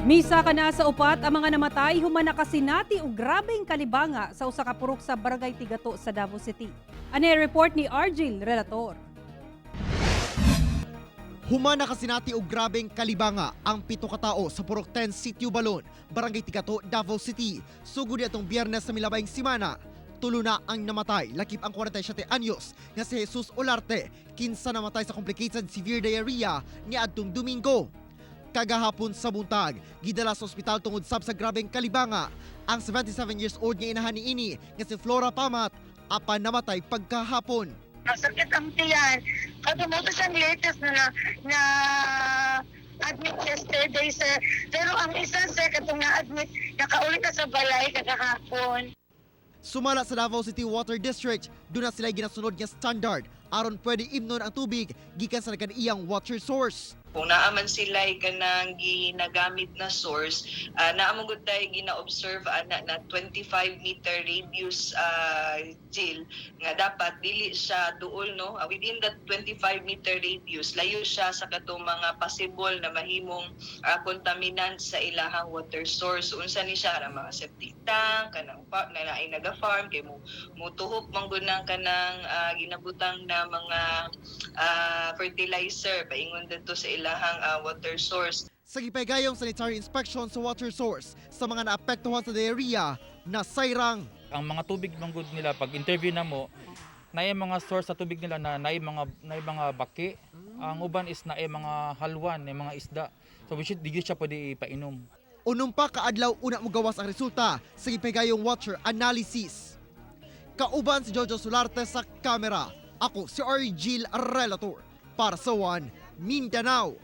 Misa ka na sa upat ang mga namatay human nakasinati og grabeng kalibanga sa usa ka purok sa Barangay Tigato sa Davao City. Ani report ni Argil Relator. Human nakasinati og grabeng kalibanga ang 7 ka tao sa Purok 10, Sitio Balon, Barangay Tigato, Davao City. Sugod atong Biyernes sa milabayng simana. 3 na ang namatay, lakip ang 47 anyos nga si Jesus Olarte, kinsa namatay sa complicated severe diarrhea niadtong Domingo. Kagahapon sa buntag, gidala sa ospital tungod sab sa grabeng kalibanga ang 77 years old nga inahan niini nga si Flora Pamat, apan namatay pagkahapon. Masakit ang tiyan. Kadumuto siyang latest na admit yesterday, sir. Pero ang isa, sir, katong na-admit, nakauli na sa balay kagahapon. Sumala sa Davao City Water District, duna sila ginasunod nga standard aron pwede imnon ang tubig gikan sa nagkaniyang water source. Kung naa man sila kanang ginagamit na source, naa man gud tay gina-observe ana na 25 meter radius, Jill, nga dapat dili siya duol, no? Within that 25 meter radius, layo siya sa katong mga possible na mahimong contaminant sa ilahang water source. So, unsa ni siya? Kanang mga septic tank, kanang na naay naga-farm kay mo mutuhok man gud nang kanang ginabutang na mga fertilizer paingon didto sa ilahang water source. Sa gipahigayong sanitary inspection sa water source sa mga naapektuhan sa diarrhea, nasayrang. Ang mga tubig manggod nila, pag interview na mo, naay mga source sa tubig nila na naay mga baki. Ang uban is naay mga halwan, naay mga isda. So which is, di gyud siya pwede ipainom. 6 pa ka adlaw una mogawas ang resulta sa gipahigayong water analysis. Kauban si Jojo Solarte sa kamera. Ako si Argil Relator para sa One Mindanao.